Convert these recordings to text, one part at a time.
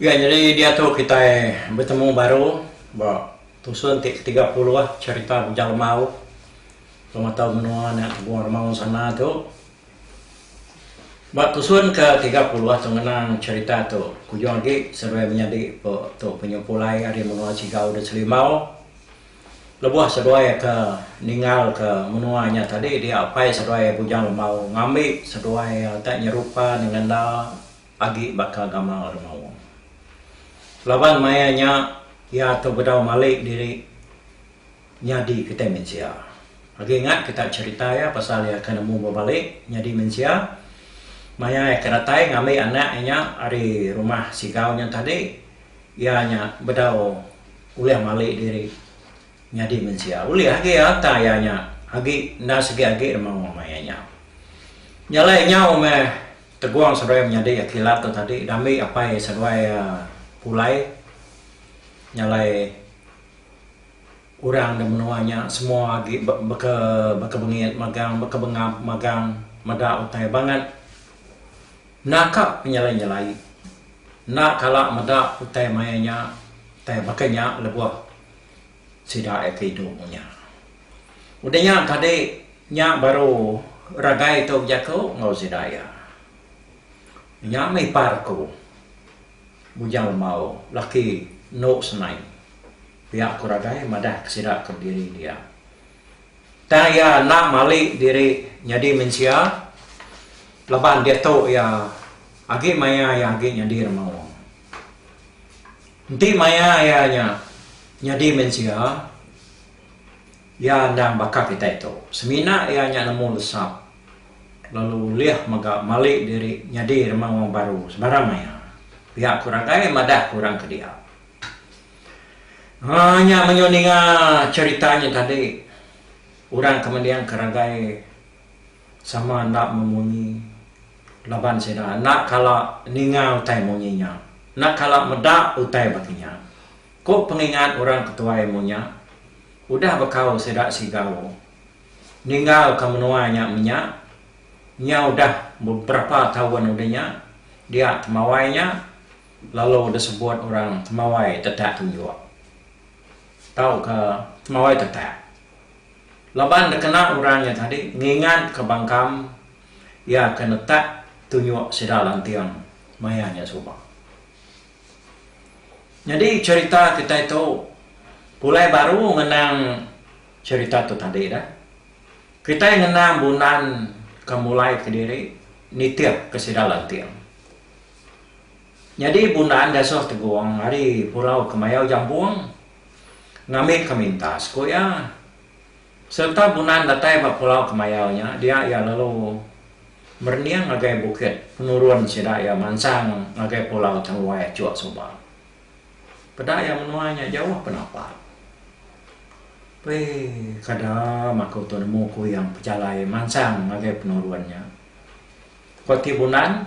Ya nyadi diatu kitai betemu baru ba tusun ti ke 30 cherita Bujang Lembau Pematau Menua nya Tebung Remaung Sana tu. Ba tusun ke 30 tu ngenang cherita tu kujung agi seduai menyadi pe tu penyempulai ari menua Sigau dan Selimau. Lebuh seduai ke ninggalka menua nya tadi dia apai seduai Bujang Lembau ngambi seduai tak nyerupa nyengenda agi baka gamal remaung. Laban maya nya iya tu bedau malik diri nyadi kitai mensia. Agi ingat kita cherita iya pasal iya ke nemu bebalik nyadi mensia. Maya iya ke datai ngambi anak iya nya ari rumah Sigau nya tadi iya nya bedau ulih malik diri nyadi mensia. Ulih agi iya tang iya nya agi enda segi agi remaung maya nya. Nya alai nyau meh Teguang seduai menyadi iya kilat tu tadi dambi apai seduai iya pulai nya alai orang da menua nya semua agi beke bekebengit magang bekebengap magang meda utai bangat naka penyelai nyelai enda kala meda utai maya nya utai baka nya lebuh sida iya ke idup nya. Udah nya tadi nya baru ragai tu bejaku enggau sida iya. Nya meh ipar ku Bujang Lembau laki endu Senai pia ku ragai madah ke sida ke bediri dia. Tang iya enda mali diri nyadi mensia laban diatu iya agi maya iya agi nyadi remaung. Enti maya iya nya nyadi mensia, iya endang baka kitai tu. Semina iya nya nemu lesap lalu ulih mega mali diri nyadi remaung baru sebarang maya. Pia ku Ragai madah ku orang ke dia. Haa nya menyuh ninga cherita nya tadi orang ke mending ke Ragai sama enda memunyi laban sida enda kala ninga utai munyi nya, enda kala meda utai baka nya. Ku pengingat orang ke tuai munya, udah bekau sida sigau ninggalka menua nya menya, nya udah beberapa taun udah nya, dia temawai nya lalu disebut orang temawai tetak tunjuk tauka temawai tetak. Laban dikena orang nya tadi ngingatka bangkam iya ke netak tunjuk sida lanting maya nya suba. Nyadi cherita kitai tu pulai baru ngenang cherita tu tadi dah. Kitai ngenang Bundan ke mulai kediri nitihka sida lanting. Nyadi Bundan diasuh Tegong ari Pulau Kemayau Jambung Ngambika mintas, ku iya. Sereta Bunan datai ba Pulau Kemayau nya, dia iya lalu merening ngagai bukit penurun sida iya mansang ngagai Pulau Tengguai Achuk suba. Peda iya menua nya jauh penapat. Pei kada aku tu nemu kuyang pejalai mansang ngagai penurun nya. Ku ati Bunan,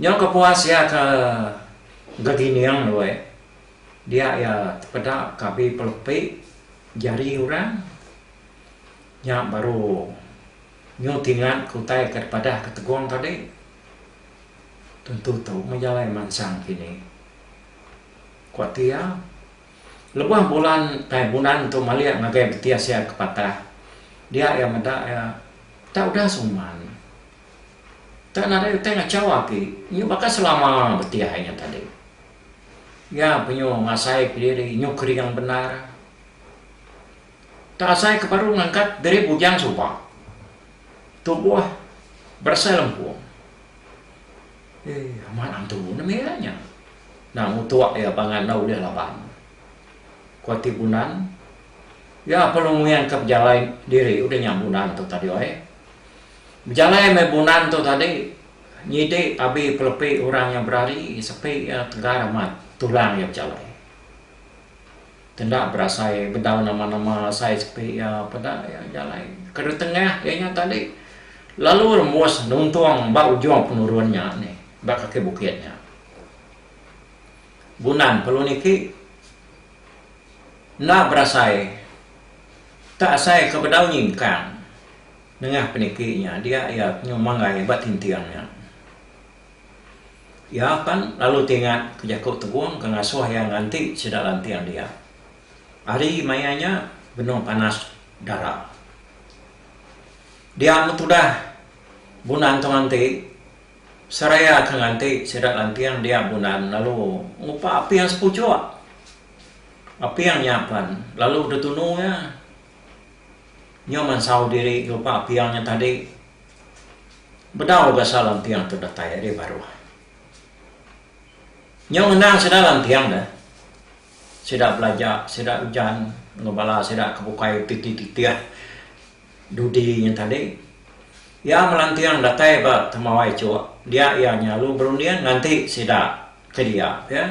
nyau kepuas iya ke gegining dui. Dia iya tepeda ka abi pelepi jari orang nya baru nyu tingat ke utai ke dipadah ke Tegong tadi. Tentu tu meh jalai mansang kini. Ku ati iya, lebuh bulan tai bunan tu malik ngagai betis iya ke patah dia iya meda iya tak udah suman. Tak nadai utai ngachau agi nyu baka selama betih iya nya tadi. Iya penyu ngasai kediri nyu kering bendar. Tak asai ke baru ngangkat diri bujang suba. Tubuh berasai lempung. Eh amat antu ne mih iya nya. Enda ngutuk iya pangan enda ulih laban. Ku ati Bundan. Iya perlu nguyangka pejalai diri udah nya Bundan tu tadi oi. Bejalai meh Bundan tu tadi. Nyidi abi pelepi orang nya berari sepi iya tegar amat tulang iya bejalai. Tenda berasai bedau nama-nama asai sepi iya peda iya jalai ke ditengah iya nya tadi lalu rembus nuntung ba ujung penurun nya nih ba kaki bukit nya. Bunan perlu niki enda berasai tak asai ke bedau nyingkang. Nengah peniki nya dia iya nyu manggai ba tinting nya. Iya pan lalu tingat ke jaku Tegong ke ngasuh iya nganti sida lanting dia. Hari maya nya benung panas dara. Dia metudah Bundan tu nganti. Seraya ke nganti sida lanting dia Bundan lalu ngupa aping sepuchuk. Aping nya pan lalu ditunu iya. Nyau mansau diri ngupa aping nya tadi. Bedau gasa lanting tu datai ari baruh. Nyau ngenang sida lanting deh. Sida belaja, sida ujan enggau bala sida ke bukai titih-titih dudi nya tadi. Iya melanting datai ba Temawai Chuk, dia iya nyalu berunding nganti sida ke dia pia.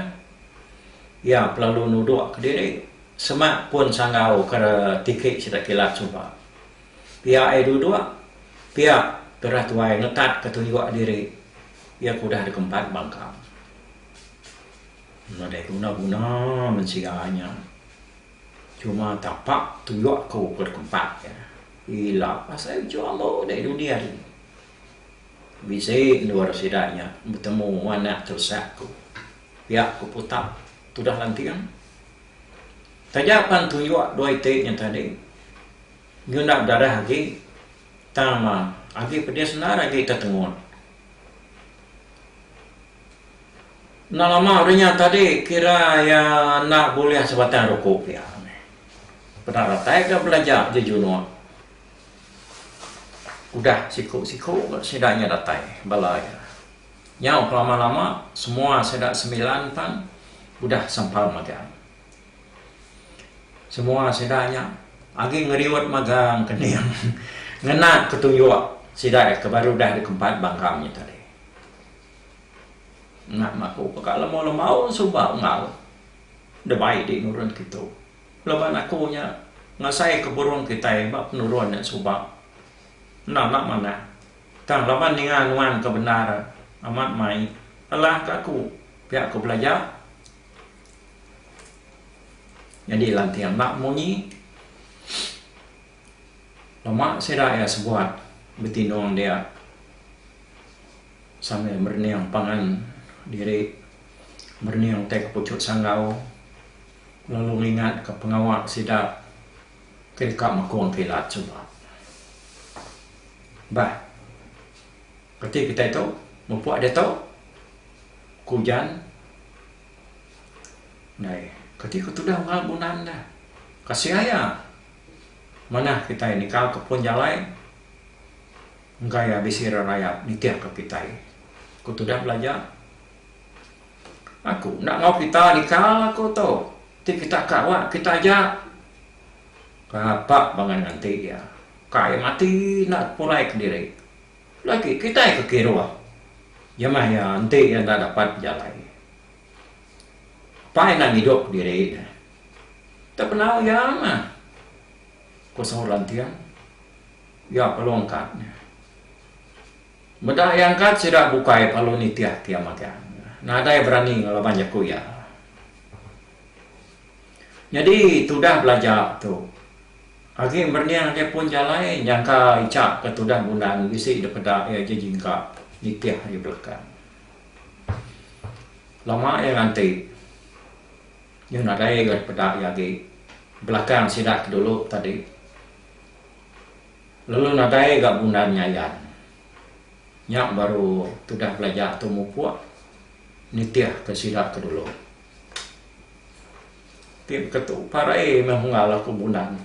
Iya pelalu nuduk kediri semak pun sanggau ke tiki sida kilat suba. Pia ai duduk, pia gerah tuai ngetat ke tunjuk diri iya ke udah dikempat bangka. Nadai guna-guna mensia nya. Cuma tapak tunjuk aku ke dikempat iya. Ila pasal uchu ambo deh dudi hari. Bisi endur sida nya betemu anak telesak ku. Pia ku putap tudah lanting. Taja pan tunjuk dua iti nya tadi nyunda bedarah agi tang ma agi pedis endar agi tetengut. Enda lama udah nya tadi kira iya enda bulih sebatang ruku pia meh. Peda datai ga belaja jejunuk. Udah siku-siku ga sida nya datai bala iya. Nyau kelama-lama semua sida semilan pan udah sampal magang. Semua sida nya agi ngeriut magang kening ngena ketunjuk sida ke baru udah dikempat bangkang nya tadi. Ngak maku peka lembau-lembau suba enggau debai di nurun kitu. Laban aku nya ngasai ke burung kitai ba penurun nya suba enda enda manah. Tang laban ninga nuan ke bendar amat mai alah ka aku pia ku belajar. Nyadi lanting enda munyi lama sida iya sebuat betinung dia sambil merening pangan diri merening tai ke puchuk sanggau lalu ngingat ka pengawa sida ke deka mekung kilat suba. Bah. Reti kitai tu mupuk diatu ku ujan ndai. Kati ku tudah unggal Bundan dah. Kasih aya. Manah kitai nikal ke pun jalai enggai iya bisi rerayap nitih ke kitai. Ku tudah belaja. Aku enda enggau kita nikal aku tu. Ti kita ka awak kita aja. Kapa bangan nganti iya. Kai mati enda pulai kediri. Lagi kitai ke kiruh jamah iya enti iya enda dapat bejalai. Apai enda ngidup kediri ne. Tepenau iya mah, ku Saul Lanting. Iya perlu angkat nya. Meda iya angkat sida bukai perlu nitih ke iya magang. Nadai berani ngelaban jaku iya. Nyadi tudah belaja tu. Agi merening ngagai pun jalai nyangka icha ke tudah Bundan bisi dipeda iya jejingka nitih ari belakang. Lama iya nganti nyau nadai ga dipeda iya agi belakang sida ke dulu tadi lalu nadai ga Bundan nyayan. Nya baru tudah belaja tu mupuk nitih ke sida ke dulu. Ti beketu parai meh unggal aku Bundan.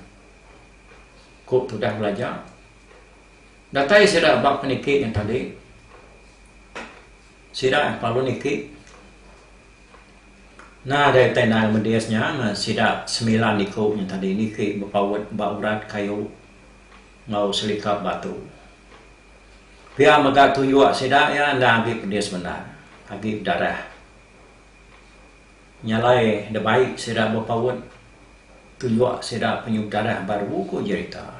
Ku tudah belaja. Datai sida ba peniki nya tadi, sida lalu niki. Nadai utai endar medis nya meh sida semilan iku nya tadi niki bepaut ba urat kayu enggau selikap batu. Pia mega tunjuk sida iya endang agi pedis bendar, agi bedarah. Nya alai dibai sida bepaut tunjuk sida penyuh darah baru ku jerita.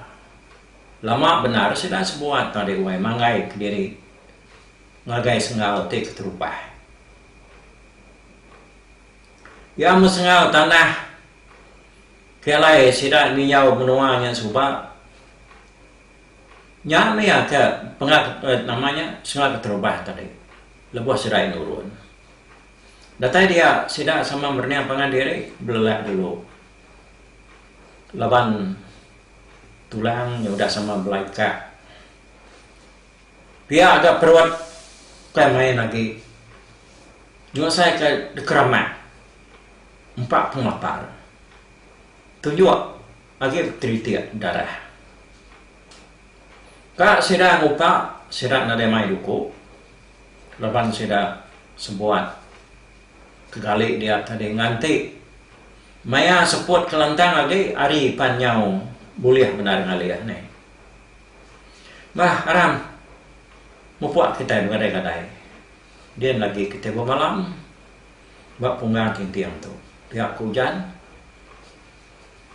Lama bendar sida sebuat tadi wai manggai kediri ngagai senggal ti keterubah. Iya meh senggal tanah ke alai sida nginjau menua nya suba. Nya meh iya ke nama nya senggal keterubah tadi lebuh sida nurun. Datai dia sida sama merening pangan diri belelak dulu laban tulang nya udah sama bela ikak. Pia ga perut ukai main agi nyusai ke dikeramak empa pengelapar. Tunjuk agi beteritik darah. Ka sida ngupa sida nadai mai duku laban sida sebuat ke gali dia tadi nganti maya seput ke lantang agi ari pan nyau bulih bendar ngalih neh. Bah aram mupuk kitai begadai-gadai din lagi kitai bemalam ba punggang tinting tu pia ku ujan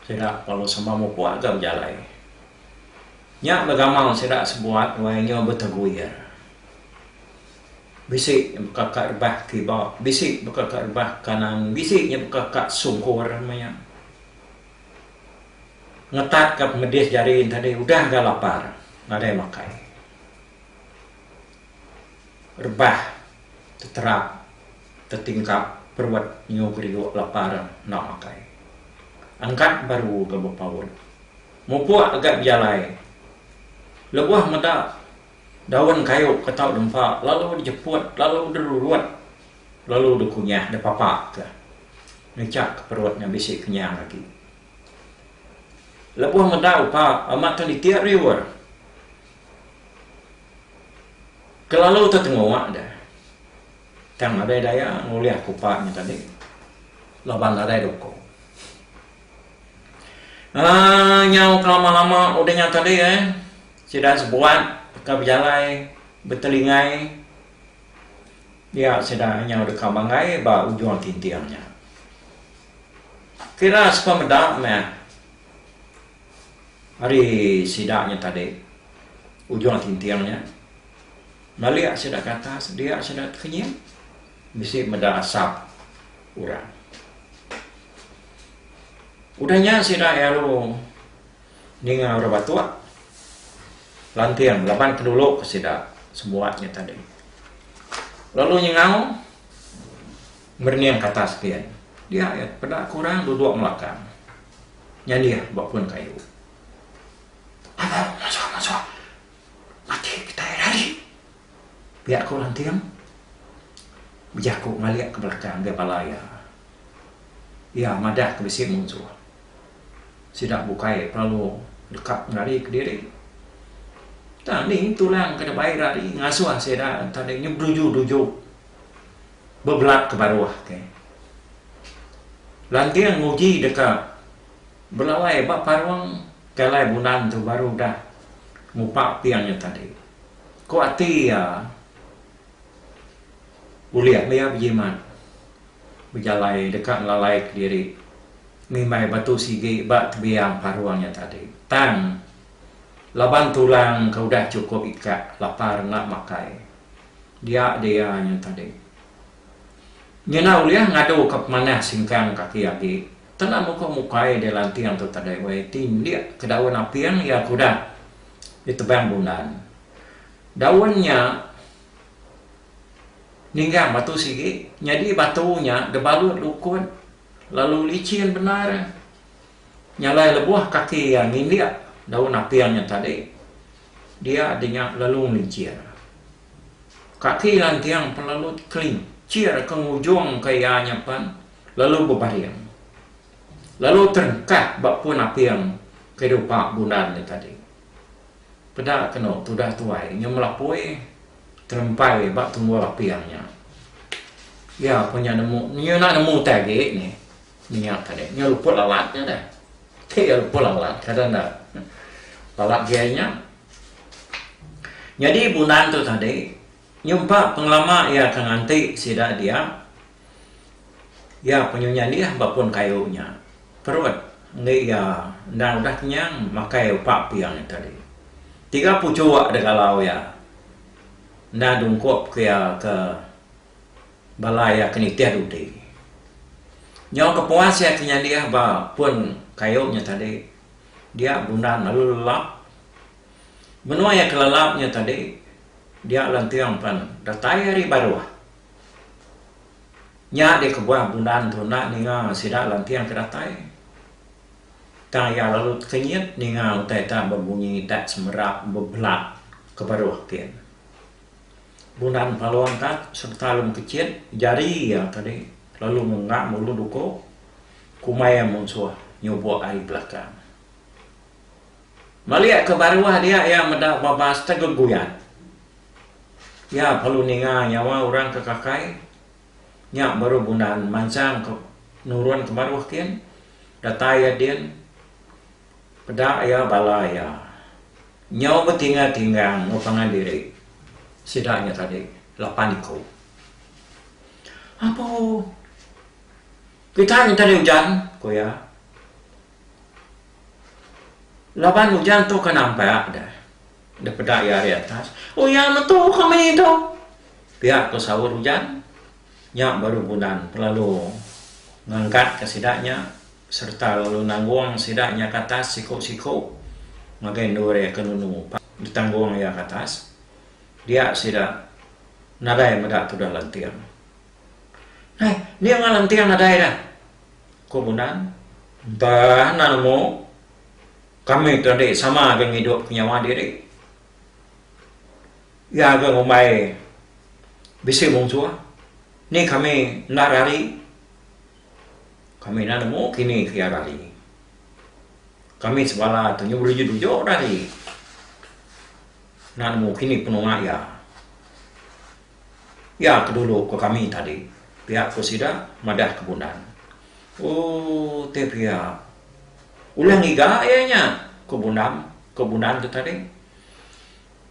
sida lalu sama mupuk ga bejalai. Nya begamal sida sebuat wai nyau beteguir. Bisi nya baka ka rebah kiba, bisi baka ka rebah kanan, bisi nya baka ka sungkur maya. Ngetat ka pemedis jari ne tadi udah ga lapar nadai makai. Rebah teterap tetingkap perut nyu geriuk lapar enda makai. Angkat baru ga bepaut. Mupuk ga bejalai. Lebuh meda daun kayu ke tau dempa lalu dijeput lalu dirurut lalu dikunyah dipapa ke ngecha ke perut nya bisi kenyang agi. Lebuh meda upa amat tu nitik riur. Kelalu tetenguk deh. Tang nadai daya ngulih ke upa nya tadi laban nadai duku. Aaa nyau kelama-lama udah nya tadi eh sida sebuat deka bejalai betelingai dia sida nyau deka manggai ba ujung tinting nya. Kira supa meda meh ari sida nya tadi ujung tinting nya malik sida ke atas dia sida tekenyit bisi meda asap orang. Udah nya sida iya lalu ninga orang batuk lanting laban ke dulu ke sida sebuat nya tadi. Lalu nyengau merening ke atas gin dia iya peda ke orang duduk melakang nyandih ba pun kayu. Alau masuk masuk mati kitai rari. Pia ku Lanting bejaku ngalik ke belakang ngagai bala iya. Iya madah ke bisi munsuh. Sida bukai kelalu deka ngerari kediri. Tang ni tulang ke dibai rari ngasuh sida tadi nyu beduju-duju bebelat ke baruh ke. Lanting nguji deka belalai ba parung ke alai Bundan tu baru udah ngupa ping nya tadi. Ku ati iya, ulih meh iya bejimat bejalai deka ngelalai kediri ngimbai batu sigi ba tebiang parung nya tadi. Tang, laban tulang ke udah chukup ikak lapar enda makai dia dia nya tadi. Nyena ulih ngadu ka pemanah singkang kaki agi, tena muka mukai deh lanting tu tadi weh tindik ke daun aping iya ke udah. Ditebang bundan. Daun nya ninggang batu sigi, nyadi batu nya debalut lukut lalu licin bendar. Nya alai lebuh kaki iya ngindik daun aping nya tadi, dia dinya lalu ngelincir. Kaki lanting pen lalu tekelincir ke ngujungka iya nya pen lalu bebaring. Lalu terengkah ba pun aping ke diupa bundan nya tadi. Peda kenu tudah tuai nyu melapui terempai ba tunggul aping nya. Iya pun nya nemu nyu enda nemu utai agi nih nya tadi nyu luput lalat nya deh. Ti iya luput lalat kada enda lalat giai nya. Nyadi bundan tu tadi nyumpa pengelama iya ke nganti sida dia. Iya penyunya dih ba pun kayu nya. Perut enggi iya endang udah kenyang makai upa piang nya tadi. Tiga puchuk da galau iya endang dungkup ke iya ke bala iya ke nitih dudi. Nyau ke puas iya ke nyandih ba pun kayu nya tadi dia bundan lalu lelap. Menua iya ke lelap nya tadi dia lanting pan datai ari baruh. Nya deh kebuah Bundan tu enda ninga sida lanting ke datai. Tang iya lalu tekenyit ninga utai tak bebunyi tak semerap bebelap ke baruh kin. Bundan lalu angkat sereta lalu mekechit jari iya tadi lalu ngenggak mulu duku kumbai iya munsuh nyubok ari belakang. Malik ke baruh dia iya meda babas tegeguyat. Iya perlu ninga nyawa orang ke kakai. Nya baru Bundan mansang ke nurun ke baruh kin. Datai iya din peda iya bala iya nyau betinggang-tinggang enggau pangan diri sida nya tadi lapan iku. Apo kita nya tadi ujan ku iya. Laban ujan tu ke nampak deh. Deh peda iya ari atas. Oh iya metu kami tu. Pia ku saut ujan. Nya baru Bundan pelalu ngangkatka sida nya sereta lalu nanggung sida nya ke atas siku-siku ngagai endur iya ke nunu ditanggung iya ke atas. Dia sida nadai meda tudah lanting. Hei, ni orang lanting nadai dah. Ku Bundan. Entah enda nemu. Kami tu andi sama ga ngidup ke nyawa diri. Iya ga ngumbai bisi munsuh. Ni kami enda rari. Kami enda nemu kini ke iya rari. Kami sebala tu nyau berujuk-rujuk rari. Enda nemu kini penunga iya. Iya ke dulu ko kami tadi. Pia ko sida madah ke Bundan. Ooh ti pia. Ulih ngiga iya nya ko Bundam, ko Bundan tu tadi.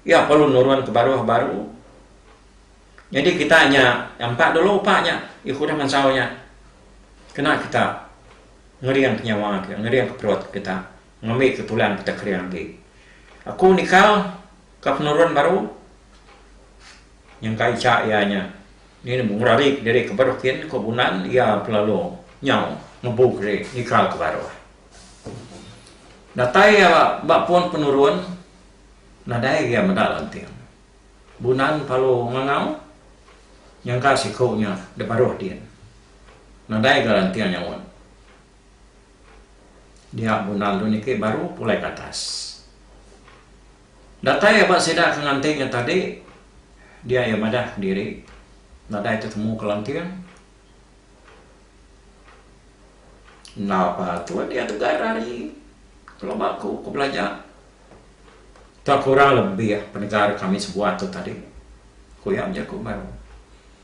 Iya perlu nurun ke baruh baru. Nyadi kita nya ampa dulu upa nya iya ke udah mansau nya. Kena kita ngering ke nyawa ke ngering ke perut kita ngambi ke tulang kita kering agi. Aku nikal ka penurun baru. Nyangka icha iya nya ni nemu ngerari kediri ke baruh kin ko Bunan iya pelalu nyau ngebu kediri nikal ke baruh. Datai iya ba pun penurun nadai iya meda lanting. Bunan pelalu ngangau nyangka siku nya da baruh din. Nadai ga lanting nyaut. Dia Bunan tu niki baru pulai ke atas. Datai aba sida ke nganti nya tadi, dia iya madah kediri nadai tetemu ke lanting. Enda patut iya tegar ari pelaba aku ke belajar. Tau kurang lebih penegar kami sebuat tu tadi, ku iya bejaku baru.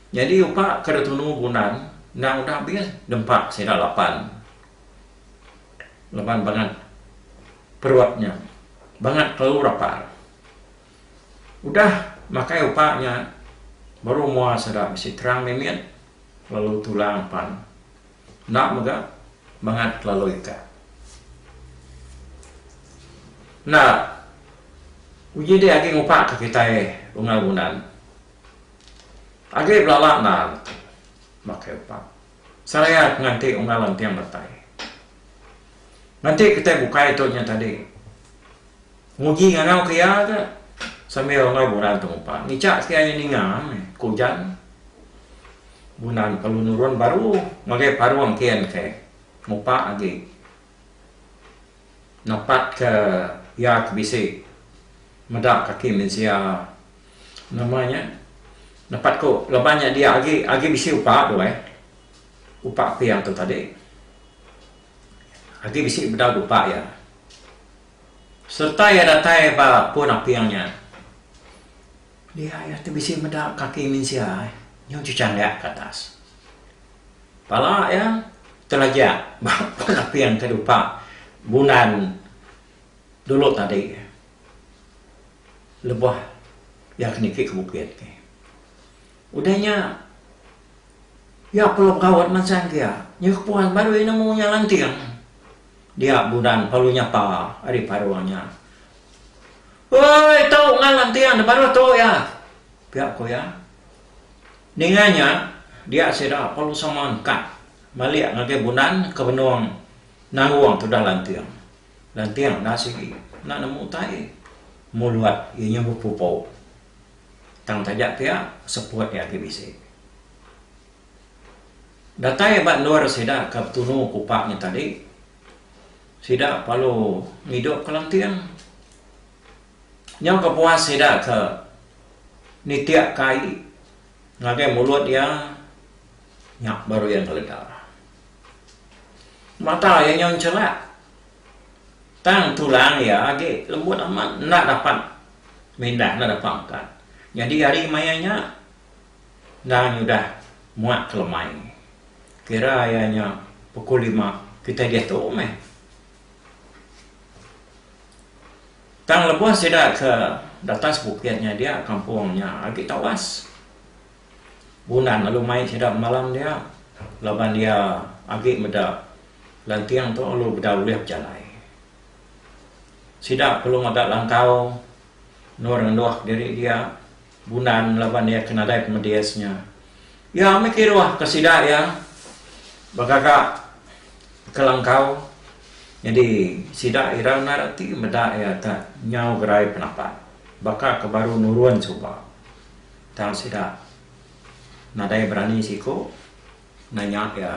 Nyadi upa ke ditunu Bundan endang udah abis dempa sida lapan. Laban bangat perut nya bangat kelalu rapar. Udah makai upa nya baru mua sida bisi terang mimit lalu tulang pan enda mega bangat kelalu ika. Enda uji deh agi ngupa ke kitai unggal Bundan. Agi belala endar makai upa. Seraya ke nganti unggal lanting datai. Nganti kitai bukai tu nya tadi. Nguji ngangau ke iya ke sambil enggau buran tu ngupa. Ngicha ke iya nya ninga meh ku ujan. Bunan perlu nurun baru ngagai parung kin ke ngupa agi. Napat ke iya ke bisi meda kaki mensia nama nya nepat ku laban nya dia agi agi bisi upa tu eh upa piang tu tadi agi bisi bedau upa iya sereta iya datai ba pun aping nya dia iya ti bisi meda kaki mensia nyau chechangga ke atas. Pala iya telajak ba pun aping ke dupa Bundan dulu tadi lebuh iya ke niki ke bukit. Udah nya iya perlu begaut mansang ke iya. Nya kepuas baru iya nemu nya lanting. Dia Bundan perlu nyapa ari parung nya. Oi tu ngan lanting da baruh tu iya. Pia ku iya. Ninga nya, dia sida perlu sama angkat malik ngagai Bundan ke benung nanggung tudah lanting. Lanting enda sigi enda nemu utai mulut iya nya bepupok. Tang taja pia seput iya agi bisi. Datai ba endur sida ke betunu kupak nya tadi, sida perlu ngidupka lanting. Nyau kepuas sida ke nitikka ai ngagai mulut iya, nya baru iya ngeleda. Mata iya nyau enchelak. Tang tulang iya agi lembut amat enda dapat mindah enda dapat angkat. Nyadi hari maya nya endang nyudah muak ke lemai. Kira iya nya pukul lima kitai diatu meh. Tang lebuh sida ke datas bukit nya dia kampung nya agi tawas. Bunan lalu mai sida bemalam dia laban iya agi meda lanting tu lalu bedau ulih bejalai. Sida perlu ngaga langkau endur ngenduh diri dia Bunan laban iya ke nadai pemedis nya. Iya meh kiruh ke sida iya begaga ke langkau nyadi sida ira endar ati meda iya te nyau gerai penapat baka ke baru nurun suba. Tang sida nadai berani siku nanya iya.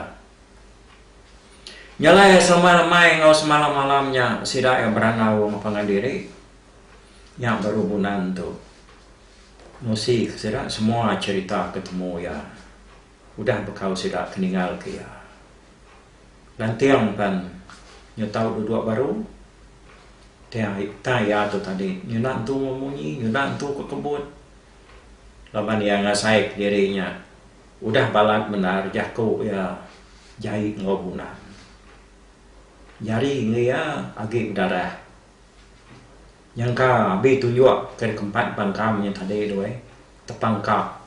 Nya alai selemas lemai enggau semalam malam nya sida iya berandau enggau pangan diri. Nya baru Bunan tu nusi ke sida semua cherita ke temu iya udah bekau sida ke ninggal ke iya. Lanting pan nyu tau duduk baru tang iya tu tadi nyuna entu memunyi nyuna entu ke kebut laban iya ngasai kediri nya udah balat bendar jaku iya jai enggau Bunan. Jari enggi iya agi bedarah. Nyangka abi tunjuk ke dikempat bangkam nya tadi tu ai tepangka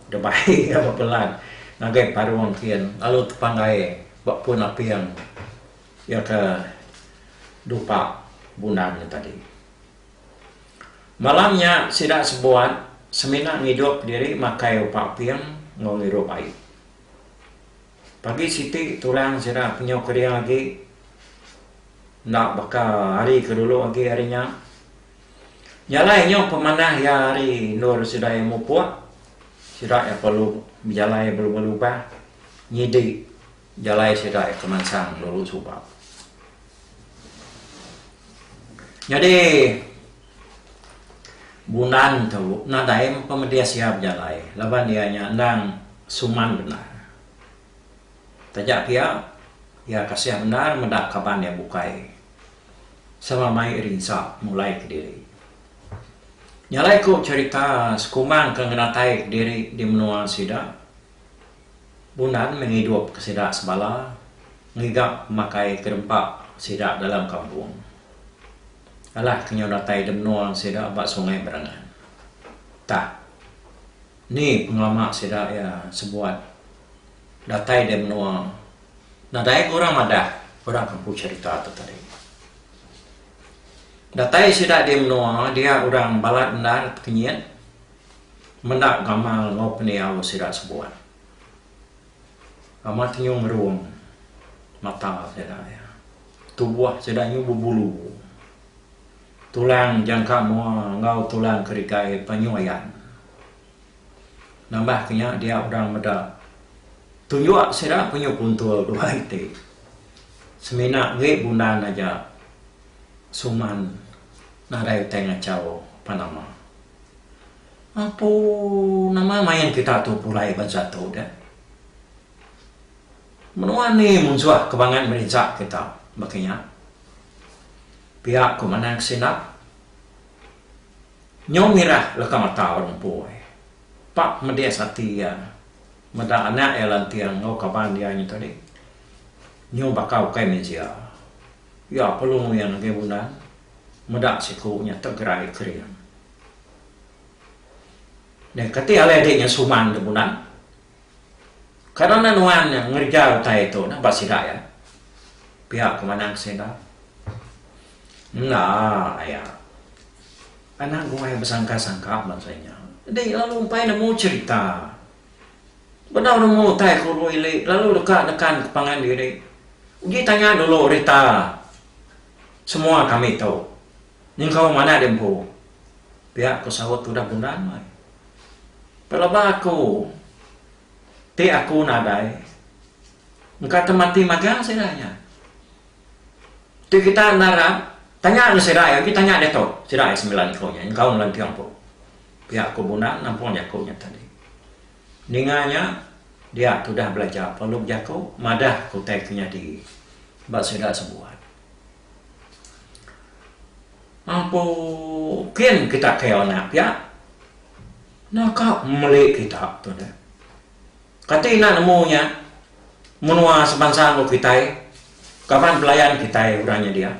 debai iya bepelan ngagai parung kin lalu tepanggai ba pun aping iya ke dupa bundan nya tadi. Malam nya sida sebuat semina ngidup diri makai upa aping enggau ngirup ai. Pagi siti tulang sida penyau kering agi enda baka hari ke dulu agi hari nya. Nya alai nyau pemanah iya hari endur sida iya mupuk sida iya perlu bejalai belubah-lubah nyidi jalai sida iya ke mansang dulu suba. Nyadi Bundan tu nadai pemedis iya bejalai laban iya nya endang suman bendar. Taja pia, iya kasih bendar meda kaban iya bukai sama mai rinsa mulai kediri. Nya alai ku cherita sekumbang ke ngenatai kediri di menua sida, Bundan meh ngidup ke sida sebala ngiga pemakai ke dempa sida dalam kampung. Alah ke nyau datai di menua sida ba Sungai Berangan. Tah. Ni pengelama sida iya sebuat datai di menua nadai ke orang madah orang ke empu cherita tu tadi. Datai sida di menua dia orang balat endar tekenyit meda gamal enggau pendiau sida sebuat. Amat nyu ngerung mata sida iya. Tubuh sida nyu bebulu. Tulang jangka mua enggau tulang kerigai pan nyu ayan. Nambah ke nya dia orang meda tunjuk sida penyu puntul dua iti. Semina enggi bundan aja suman nadai utai ngachau pan nama. Apu nama main kita tu pulai bansa tu deh. Menua ni munsuh ke bangat merinsa kita baka nya. Pia ku manang Sinap. Nyau mirah leka mata orang empu ai. Pak medis ati iya meda anak iya lanting enggau kaban iya nya tadi. Nyau baka ukai mensia. Iya perlu nguing ngagai bundan meda siku nya tegerai kering. Deh kati alai adi nya suman tu bundan. Kada enda nuan nya ngereja utai tu nah ba sida iya. Pia ku manang sida. Enda aya. Anang guai besangka-sangka bansa inya. Edi lalu empai nemu cherita. Bedau nemu utai ku ulu ili lalu deka nekan ke pangan diri. Uji tanya dulu rita semua kami tu. Nyengkaum anak diempu. Pia ku saut tudah Bundan ai. Pelaba aku ti aku nadai. Engka te mati magang sida nya. Ti kita enda arap, tanya enggau sida iya, agi tanya diatu sida iya semilan iku nya nyengkaum Lanting empu. Pia ku Bundan nampung jaku nya tadi. Ninga nya, dia tudah belajar perlu bejaku madah ke utai ke nyadi ba sida sebuat. Empu kin kita ke anak pia, naka meli kita tu deh. Kati enda nemu nya menua sebansa enggau kitai, kaban belayan kitai orang nya dia.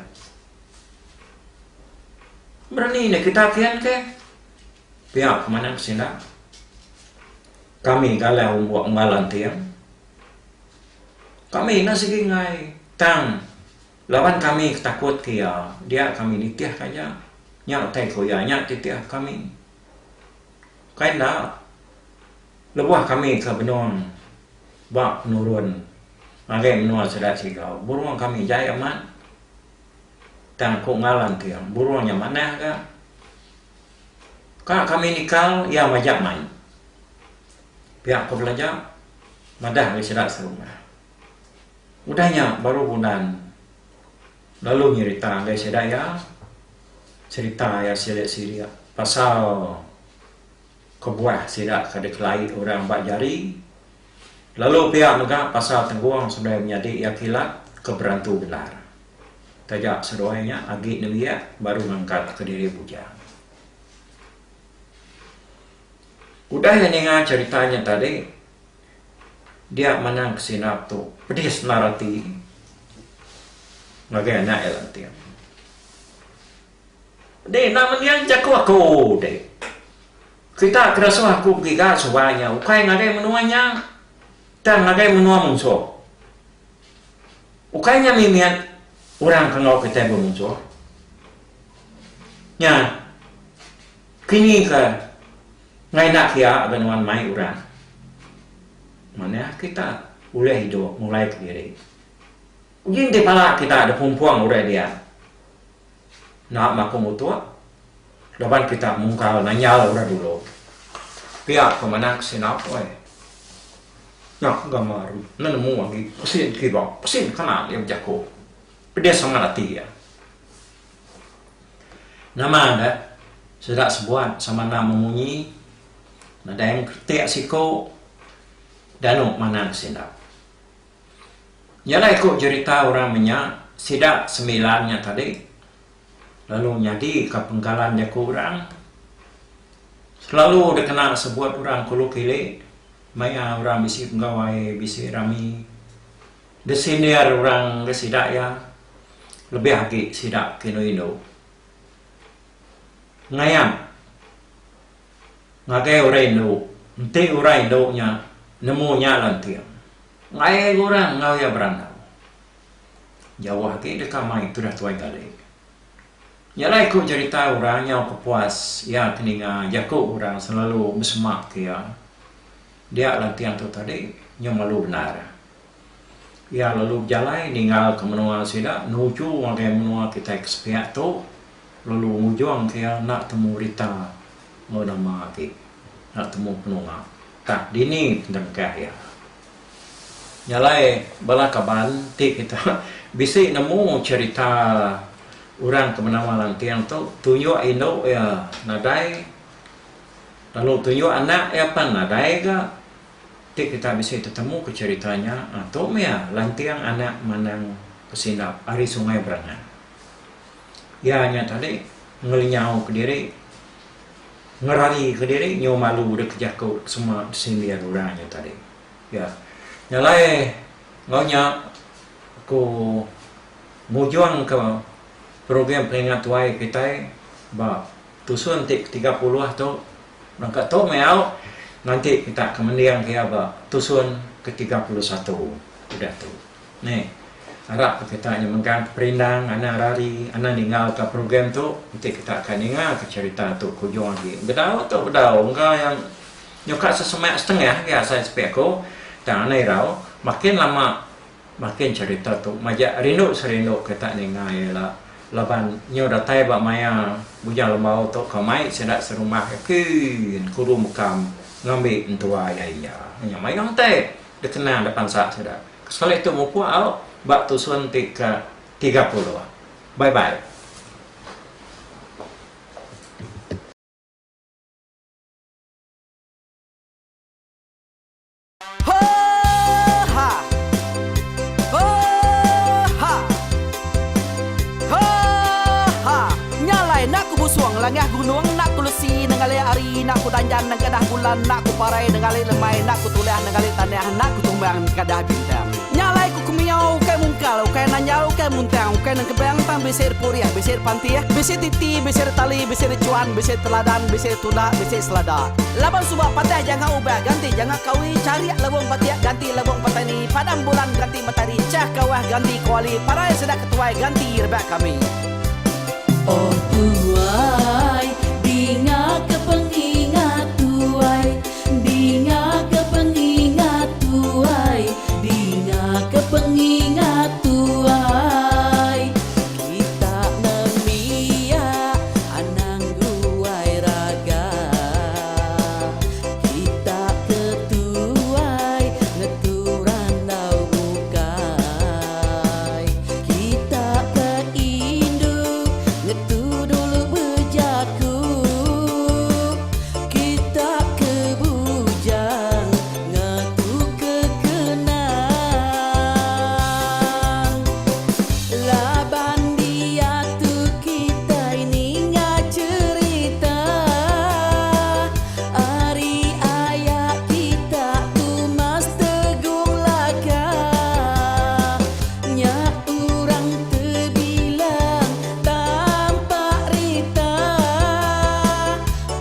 Berani enda kita kian ke? Pia ke manang sida. Kami galau umbuk enggau lanting. Kami enda sigi enggai tang laban kami ke takut ke iya dia kami nitih ka aja. Nya utai ku iya nya titih kami. Kai enda. Lebuh kami ke benung ba penurun ngagai menua sida Sigau, burung kami jai amat. Tang ku ngalan ti, burung nya manah ga. Ka kami nikal iya majak mai. Pia ku belaja madah ngagai sida serumah. Udah nya baru Bundan lalu nyerita ngagai sida iya serita iya silik-silik pasal Kebuah sida ke dikelai orang ba jari lalu pia mega pasal tenggung seduai menyadi iya kilat ke berantu bendar. Taja seduai nya agi nembiak baru ngangkat ke diri bujang. Udah iya ninga cherita nya tadi dia manang kesinap tu pedis endar ati ngagai anak iya Lanting. Dek enda mending jaku aku dek. Kita ke dasuh aku begiga suba nya ukai ngagai menua nya tang ngagai menua munsuh. Ukai nya mimit orang ke enggau kitai bemunsuh. Nya kini ke ngai enda kia ga nuan mai orang. Manah kita ulih idup mulai kediri. Uji enti pala kita depumpung orang dia. Enda maku ngutuk laban kita mungkal nanyal orang dulu. Pia ke manah ke sina oi. Nya gambar enda nemu agi pesin kiba pesin kanan iya bejaku. Pedis amat ati iya. Nama deh sida sebuat sama enda memunyi nadai mengkeretik siku danu manah ke sida. Nya alai ku jerita orang menya sida semilan nya tadi lalu nyadika pengkalan jaku orang selalu dikena sebut orang kulu kili maya orang bisi penggawai bisi rami disindir orang ga sida iya lebih agi sida ke indu-indu. Ngayap ngagai orang indu enti orang indu nya nemu nya lanting. Ngair orang enggau iya berandau. Jauh agi deka mai tudah tuai gali. Nya alai ku jerita orang nyau kepuas iya ke ninga jaku orang selalu besemak ke iya. Dia lanting tu tadi nyau malu bendar. Iya lalu bejalai ninggal ke menua sida nuju ngagai menua kitai ke sepiak tu lalu ngujung ke iya enda temu rita enggau nama agi enda temu penunga. Tak dini penterengkah iya. Nya alai bala kaban ti kita bisi nemu cherita orang ke benama Lanting tu tunjuk indu iya nadai lalu tunjuk anak iya pan nadai ga ti kita bisi tetemu ke cherita nya tu mih iya Lanting anak Manang Kesindap ari Sungai Berangan. Iya nya tadi ngelinyau kediri. Ngerari ke diri nyu malu dek jaku sema sindir orang nya tadi. Ya. Nya alai enggau nya aku ngujung ke program pengingat tuai kitai ba tusun ti ke 30 tu nangka tu meh au nganti kita ke mending ke iya ba tusun ke 31 udah tu. Neh. Arap ke kita nya mengkang teperindang anang rari anang ninggal ka program tu enti kita ka ninga ka cherita tu ke ujung agi. Bedau tu bedau engka yang nyuka sesemak setengah agi asai sepi aku tang anang irau makin lama makin cherita tu majak rindu serindu kita ninga iya ila laban nyu datai ba maya Bujang Lembau tu ka mai sida serumah kin kuru mekam ngambi entua iya iya. Nya mayuh utai dikenang da pansa sida. Sekali tu mupuk au ba tusun ti ke 30. Bye bye. Langah gunung enda ku lesi nengali hari enda ku danjan nengkadah bulan enda ku parai nengali lemai enda ku tulah nengali tanah enda ku tumbang nengkadah bintang. Nya alai ku kemiau ukai mungkal ukai nanjal ukai muntang ukai nengkebang tang bisi repurih bisi repantih bisi titi bisi retali bisi rechuan bisi teladan bisi tunda bisi selada. Laban suba patah janga ubah ganti janga kawi charik lebung batik ganti lebung patani padam bulan ganti matari chah kawah ganti kuali parai sida ketuai ganti rebak kami. Oh tuai, dinga ke pengingat tuai, dinga ke pengingat tuai, dinga ke pengingat tuai. Kita nembiak anang guai raga. Kita ke tuai ngetu randau bukai. Kita ke indu ngetu dulu bejaku. Kita ke bujang ngetu ke kenang. Laban diatu kitai ninga cherita ari aya kita Tumas Tegung Laka. Nya urang tebilang tampak rita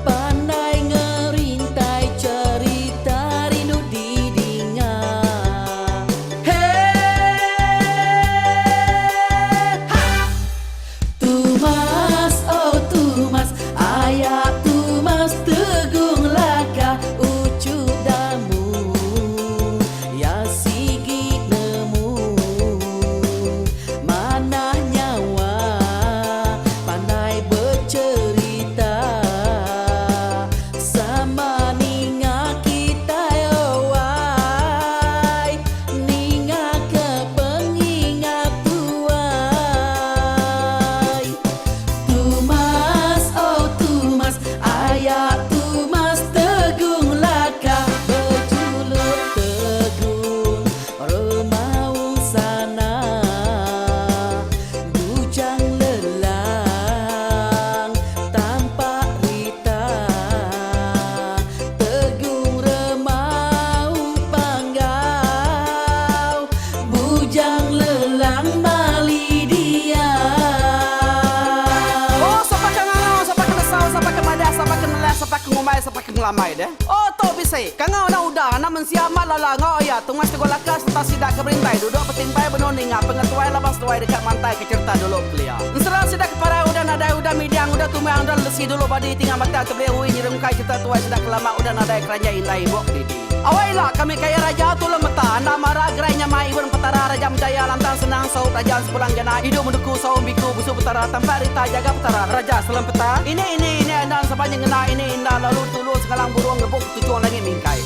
pandai ngerintai cherita rindu didinga. Tumas oh Tumas aya Tumas Tegung Laka uchu damu ya sigi nemu manah nyawa pandai becherita sama ninga kitai owai ninga ke pengingat tuai. Tumas oh Tumas aya Tumas Tegung Laka bejuluk Tegung Remaung sana bujang lelang tampak rita Tegung Remaung Panggau bujang lelang mali diau. Oh sapa ke ngangau sapa ke nesau sapa ke madah sapa ke nelah sapa ke ngumbai sapa ke ngelamai deh. Oh tu bisi kangau anak uda anak mensia amat lala enggau aya Tungas Teguh Laka sereta sida ke berintai duduk betimpai benung ninga pengetuai laban seduai deka mantai ke cherita dulu kelia. Ensera sida ke parai udah nadai udah midang udah tumbang udah lesi dulu badi tinga batang tebeli ui nyerungkai cherita tuai sida ke lama udah nadai keranjai indai ibuk didi. Awai ila kami kaya raja tulung meta enda mara gerai nyamai ibun petara raja menjaya lantang senang saup raja sepulang jana idup menduku saum biku busu petara tampak rita jaga petara raja selem peta ini ini ini endang sapa nyengena ini inda lalu tulung sengalang burung ngebuk tuchung langit mingkai.